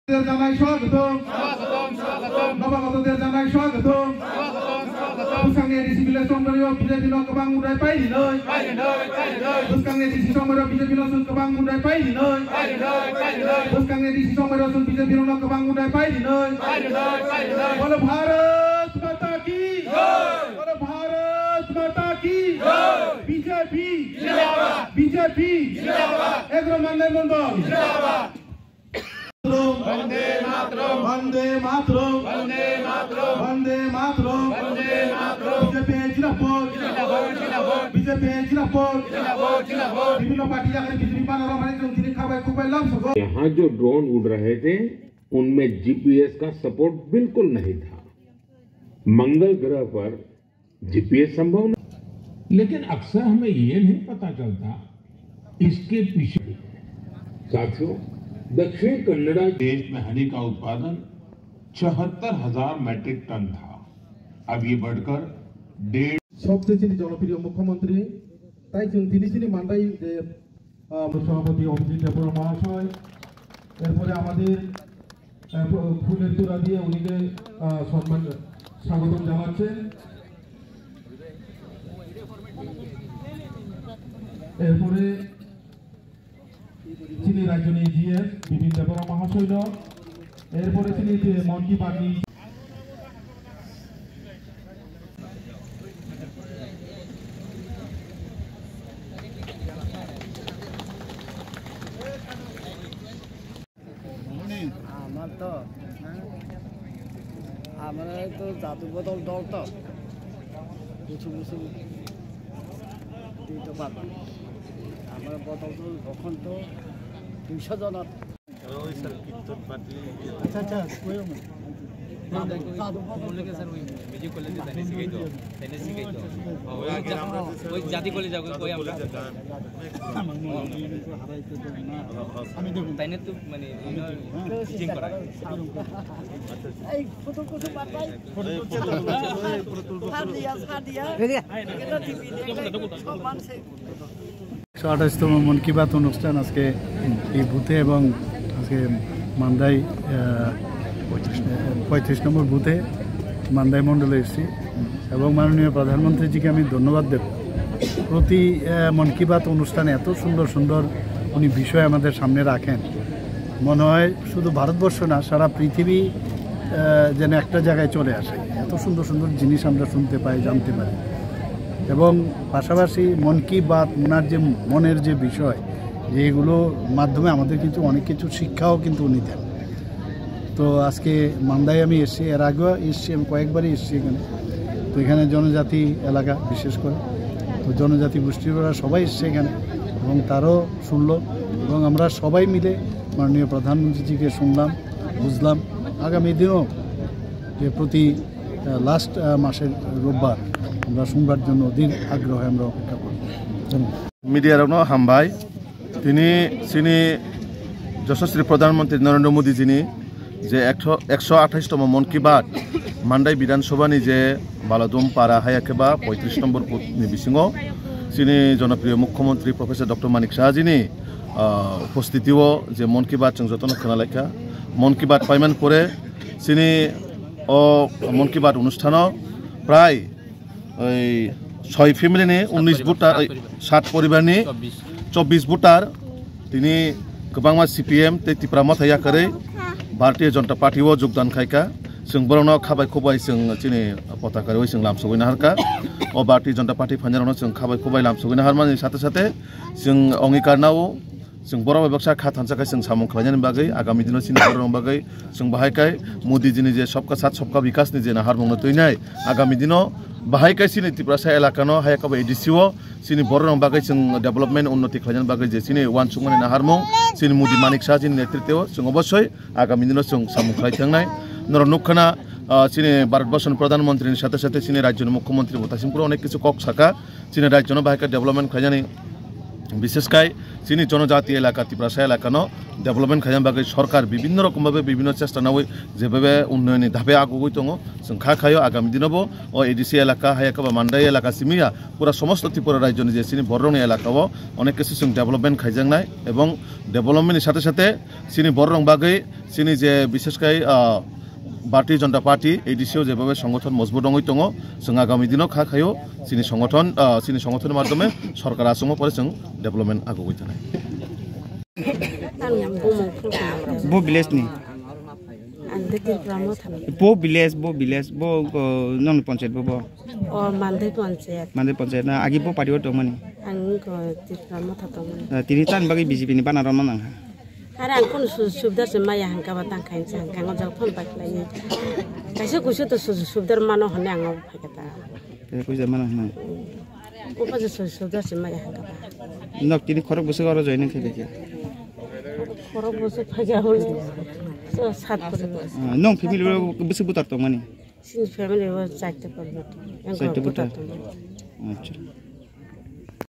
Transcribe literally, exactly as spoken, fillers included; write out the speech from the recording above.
Janai swagatam. Nobagatader janai swagatam. Bwskangni A D C village chongmani o B J P no kwbang utai pai rinai. Bwskangni A D C chongmani o B J P no chwng kwbang utai pai rinai. Bwskangni A D C chongmani o chwng B J P no kwbang utai pai rinai. Bolo Bharat Mata ki. Bolo Bharat Mata ki. B J P. B J P. Egaroh Mandai Mondol. Vande Mataram. Vande Mataram. Vande Mataram. Vande Mataram. Vande Mataram. B J P zindabad. Zindabad, zindabad. B J P zindabad. Zindabad, zindabad. Bibhinno party jagani B J P banner rok hai jong tini khabai khubai lam sogo. यहाँ जो ड्रोन उड़ रहे थे, उनमें जीपीएस का सपोर्ट बिल्कुल नहीं था। मंगल ग्रह पर जीपीएस संभव नहीं। लेकिन अक्सर हमें ये नहीं पता चलता इसके पीछे। साथियों, दक्षिण कन्नड़ा देश में हनी का उत्पादन छिहत्तर हजार मीट्रिक टन था, अब ये बढ़कर डेढ़ সবচেয়ে চিনি জনপ্রিয় মুখ্যমন্ত্রী, তাই চিন-, তিনি চিনি মান্দাই যে, আহ, সভাপতি অভিজিৎ দেববর্মা মহাশয়, এরপরে আমাদের, আহ, ফু-, ফুলের তোড়া দিয়ে উনিকে, আহ, সম্মান, স্বাগতম জানাচ্ছেন। এরপরে চিনি রাজ্যনি জিএস বিপিন দেববর্মা মহাশয়, এরপরে চিনি যে মন কি বাত নি আমার তো, হ্যাঁ? আমরা তো জাতীয় দল, দল তো কিছু কিছু দিতে পারবো না। আমরা বদল দল কখন তো দুইশো জনের আচ্ছা, আচ্ছা, ওই আমার। জাতীয় দল। মল্লিকা স্যার ওই মিউজিক কলেজে তাই শিখাইতো, তাই শিখাইতো। ওই জা-, ওই জাতীয় কলেজে ওই আমরা। আমি দেখুন। তাই না তো মানে, টিচিং করা। এই ফটো, ফটো পাঠাই। ফটো তুলছে তো। সার দিয়া, সার দিয়া। এটা টিভি দেখলে সব মানুষে একশো আঠাশতম মন কি বাত অনুষ্ঠান আজকে এই বুথে এবং আজকে মান্দাই, আহ, পঁয়ত্রিশ নম্বর বুথে মান্দাই মণ্ডলে এসেছি এবং মাননীয় প্রধানমন্ত্রীজিকে আমি ধন্যবাদ দেব। প্রতি, আহ, মন কি বাত অনুষ্ঠানে এত সুন্দর সুন্দর উনি বিষয় আমাদের সামনে রাখেন, মনে হয় শুধু ভারতবর্ষ না, সারা পৃথিবী, আহ, যেন একটা জায়গায় চলে আসে। এত সুন্দর সুন্দর জিনিস আমরা শুনতে পাই, জানতে পারি। এবং পাশাপাশি মন কি বাত, ওনার যে মনের যে বিষয়, যে এগুলোর মাধ্যমে আমাদের কিন্তু অনেক কিছু শিক্ষাও কিন্তু উনি দেন। তো আজকে মান্দায় আমি এসেছি, এর আগেও এসেছি, আমি কয়েকবারই এসেছি এখানে। তো এখানে জনজাতি এলাকা বিশেষ করে, তো জনজাতি গোষ্ঠীর ওরা সবাই এসছে এখানে এবং তারও শুনলো এবং আমরা সবাই মিলে মাননীয় প্রধানমন্ত্রীজিকে শুনলাম, বুঝলাম। আগামী দিনও যে প্রতি, আহ, লাস্ট, আহ, মাসের রোববার আমরা শুনবার জন্য অধীর আগ্রহে আমরা অপেক্ষা করব। ধন্যবাদ। Media rokno hambai. Tini chini Joshosri Pradhan Mantri Narendra Modi jini je ekso, ekso athais tomo Mon Ki Baat Mandai Bidhan Sabha ni je Baladum Para haya khe ba poitris nombor booth ni bisingo chini jonopriyo Mukhyamantri Professor Doctor Manik Saha jini, ah, upostiti o je Mon Ki Baat chwng jotono khna laikha. Mon Ki Baat paiman pore chini o Mon Ki Baat onusthano prai oi soi family ni unnis voter, oi sat poribar ni chobbish voter, tini kwbangma C P M tei Tipra Motha yakarwi Bharatiya Janata Party o jogdan khaikha. Chwng borokno khabai khubai chwng chini potaka rwi chwng lamsogwi naharkha. O Bharatiya Janata Party phainairokno chwng khabai khubai lamsogwi naharmani sate sate chwng ongikar nao. Chwng borok bai baksa kha thansa khe chwng samung khlainani bagwi, agami dino chini borok rok bagwi chwng bahai khe Modi jini je Sabka Saath Sabka Vikas ni je naharmung no twinai, agami dino bahai khe chini Tiprasa elaka no haya khe A D C o chini borok rok bagwi chwng development unnoti khlainani bagwi je chini uansukmani naharmung chini Modi Manik Saha jini netritwo chwng obosoi agami dino chwng samung khlai thangnai. Norok nukha na, ah, chini Bharat Borso ni Pradhan Mantri ni sate sate chini rajyo ni Mukhyamantri bo taichung phuru onek kichu kok saka. Chini rajyo no bahai khe development khlainani Bishesh kai chini jonojati elaka, Tiprasa elakano development khaina bagwi sorkar bibhinno rokom bhabe bibhinno chesta nawi jebhabe unnayonni dhape agugwi tongo. Chwng kha khaio agami dinobo o A D C elaka, hayakaba Mandai elaka simiya pura somosto Tripura rajyoni je chini bororokni elakao onek kisu chwng development khaijaknai, ebong development ni sathe sathe chini bororok bagwi chini je bishesh kai, ah, Bharatiya Janata Party, A D C o jebhabe songothon mojbut wngwi tongo, chwng agami dino kha khaio chini songothon, ah, chini songothonni madhyome sorkar achukma pore chwng development agugwi thanai. Bo village ni? Ang de Tripura Motha ni. Bo village, bo village, bo, uh, nong panchayat bo, bo? O Mandai panchayat. Mandai panchayat na, agi bo party o tongmani? Ang ko Tripura Motha tongmani. Uh, tini tan bagwi B J P ni banner rwma nang ha? Are ang kunu su-, subida se maya hangka ba tang khain sa hangka ngo jal phone bai khlai ni. Kaisa kuisu to su-, subida mano hone ang ngo phai kata. Kaisa kuisu mano hone. Upa je su-, subida se maya hangka ba. Nok tini khorok bwswk oro joining khai khe? Khorok bwswk phai ja hole. So sat poribar. Ah, nong family o bwswk butar tongmani? Sini family o chaita poribar. Ang chaita butar. Butar tongmani. Acha.